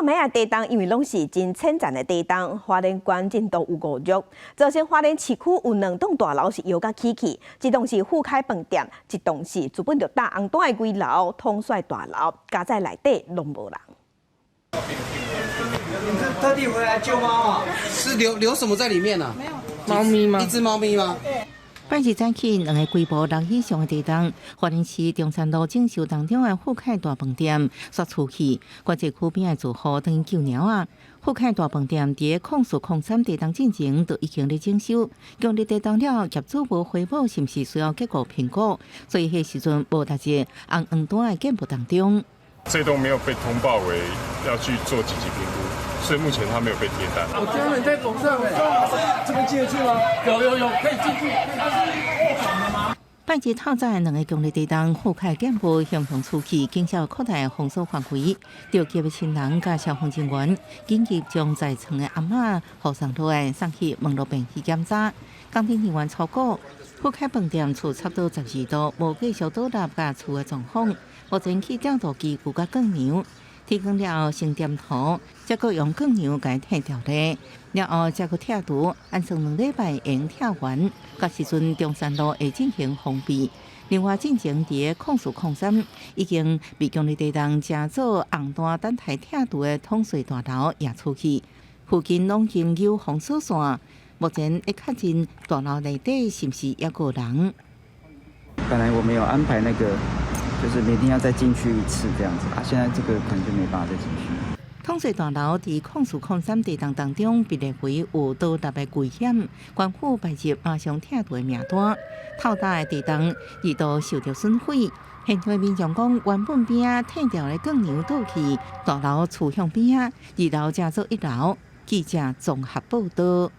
半暝仔地動，因為攏是真淺層的地動，花蓮縣真都有五弱，造成花蓮市區有兩棟大樓是搖甲起去，一棟是富凱飯店，一棟是資本著大紅單的危樓統帥大樓，佳哉內底攏無人。你是特地回來救貓啊？是留什麼在裡面啊？沒有，貓咪嗎？一隻貓咪嗎？拜日早起，兩個規模六以上的地動，花蓮市中山路整修當中的富凱大飯店煞出去，管制區邊的住戶等於救貓仔。富凱大飯店佇04/03地動進前就已經咧整修，強烈地動了，業主無回報是毋是需要結構評估，所以彼時陣無列入紅黃單的建物當中。這棟沒有被通報為要去做緊急評估，所以目前它沒有被貼單。我家人在樓上，這邊進得去嗎？有有有，可以進去。拜日透早兩个強烈地動，富凱建物向向出去，警消擴大封鎖範圍，著急的親人佮消防人員緊急將在床的阿嬤護送落來，送去門羅病去檢查。工程人員初估，富凱飯店厝差不多12度，無繼續倒塌佮厝的狀況，目前去調度機具佮鋼梁，天光了後先點塗，才閣用鋼梁共拆掉咧。了後才閣拆除，按算2禮拜會拆完。到時陣中山路會進行封閉。另外，進前佇04/03已經被強烈地動成做紅單等待拆除的統帥大樓也出去，附近攏經有封鎖線。目前會確認大樓內底是毋是猶閣有人。本來我們有安排那個，就是明天要再進去一次這樣子啊，現在這個可能就沒辦法再進去。統帥大樓佇04/03地動當中被列為有倒塌的危險，官府排入馬上拆除的名單。透早的地動二度受著損毀，現場民眾講，原本邊仔拆掉的鋼梁倒去，大樓趨向邊仔，二樓成做一樓。記者綜合報導。